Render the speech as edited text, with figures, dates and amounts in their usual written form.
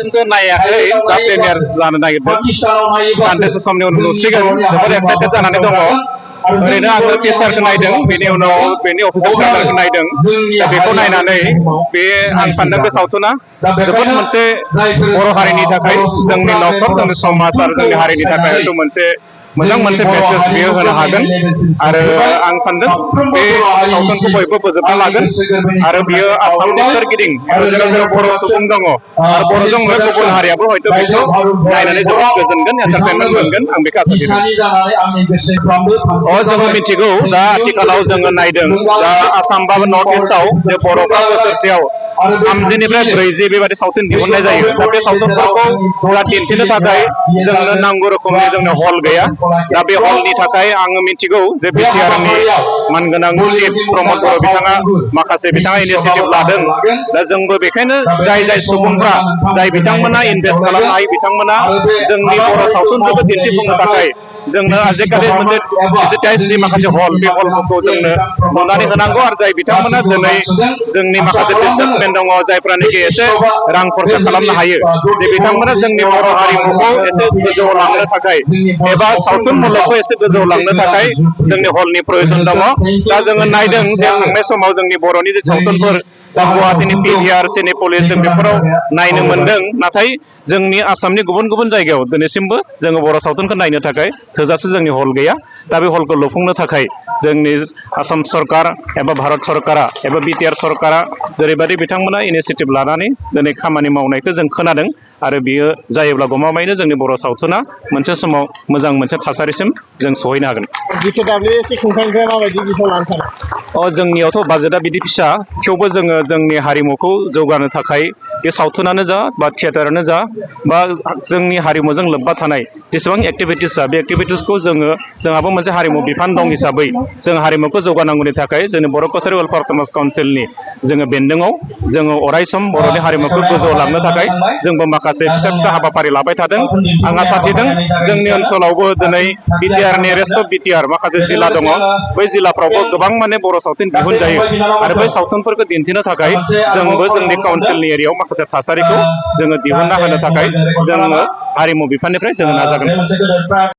दासिमबो नायाखै दा प्रिमियार जानो नागिरदों दान्दिसे समनि उनाव नुसिगोन जोबोद एक्साइटेड जानानै दङ ओरैनो आङो टिजारखौ नायदों बेनि उनाव बेनि अफिसियेल ट्रेलारखौ नायदों दा बेखौ नायनानै बे आं सानदों बे सावथुना जोबोद मोनसे बर' हारिनि थाखाय जोंनि न'खर जोंनि समाज आरो जोंनि हारिनि थाखाय हयथ' मोनसे मोजां मोनसे मेसेज बियो होनो हागोन आरो आं सानदों बे सावथुनखौ बयबो बोजबना लागोन आरो बियो आसामनि सोरगिदिं जेराव जेराव बर' सुबुं दङ आरो बर'जों गुबुन हारियाबो हयथ' बेखौ नायनानै जोबोद गोजोनगोन एन्टारटेनमेन्ट मोनगोन आं बे खाथिदों जोङो मिथिगौ दा आथिखालाव जोङो नायदों दा आसाम बा नर्थ इस्टआव जे बर'फ्रा बोसोरसेयाव 30निफ्राय 40 बेबादि सावथुन दिहुननाय जायो दा बे सावथुनफोरखौ दिन्थिनो थाखाय जोंनो नांगौ रोखोमनि जोंनो हल गैया दा बे हलनि थाखाय आङो मिथिगौ जे बिटिआरनि मानगोनां चिफ प्रमद बर' बिथाङा माखासे बिथाङा इनिशिएटिभ लादों दा जोंबो बेखायनो जाय जाय सुबुंफ्रा जाय बिथांमोना इनभेस्ट खालामनो हायो बिथांमोना जोंनि बर' सावथुनफोरखौ दिन्थिफुंनो थाखाय जोंनो आजिखालि मोनसे डिजिटाइज माखासे हल बे हलफोरखौ जोंनो लुनानै होनांगौ आरो जाय बिथांमोना दिनै जोंनि माखासे बिजनेसमेन दङ जायफ्रानोखि एसे रां खरसा खालामनो हायो जे बिथांमोना जोंनि बर' हारिमुखौ एसे गोजौआव लांनो थाखाय एबा सावथुन मुलुगखौ एसे गोजौआव लांनो थाखाय जोंनि हलनि प्रयोजन दङ दा जोङो नायदों जे थांनाय समाव जोंनि बर'नि जे सावथुनफोर जों गुवाहाटीनि पिभिआर सिनेपलिस जों बेफोराव नायनो मोनदों नाथाय जोंनि आसामनि गुबुन गुबुन जायगायाव दिनैसिमबो जोङो बर' सावथुनखौ नायनो थाखाय थोजासे जोंनि हल गैया दा बे हलखौ लुफुंनो थाखाय जोंनि आसाम सरकार एबा भारत सरकारा एबा बिटिआर सरकारा जेरैबायदि बिथांमोना इनिशिएटिभ लानानै दिनै खामानि मावनायखौ जों खोनादों आरो बियो जायोब्ला गमामायैनो जोंनि बर' सावथुना मोनसे समाव मोजां मोनसे थासारिसिम जों सहैनो हागोन जोंनियावथ' बाजेटआ बिदि फिसा थेवबो जोङो जोंनि हारिमुखौ जौगानो थाखाय बे सावथुनानो जा बा थियेटारानो जा बा जोंनि हारिमुजों लोब्बा थानाय जेसेबां एक्टिभिटिसआ बे एक्टिभिटिसखौ जोंहाबो मोनसे हारिमु बिफान दं हिसाबै जों हारिमुखौ जौगानांगौनि थाखाय जोंनि बर' कसारि वेलफेयार फेमास काउन्सिलनि जोङो बेन्दोङाव जोङो अरायसम बर'नि हारिमुखौ गोजौआव लांनो थाखाय जोंबो माखासे फिसा फिसा हाबाफारि लाबाय थादों आं आसा थिदों जोंनि ओनसोलावबो दिनै बिटिआरनि रेस्ट अफ बिटिआर माखासे जिल्ला दङ बै जिल्लाफ्रावबो गोबां माने बर' सावथुन दिहुनजायो आरो बै सावथुनफोरखौ दिन्थिनो थाखाय जोंबो जोंनि काउन्सिलनि एरियायाव माखासे थासारिखौ जोङो दिहुनना होनो थाखाय जोङो हारिमु बिफाननिफ्राय जोङो नाजागोन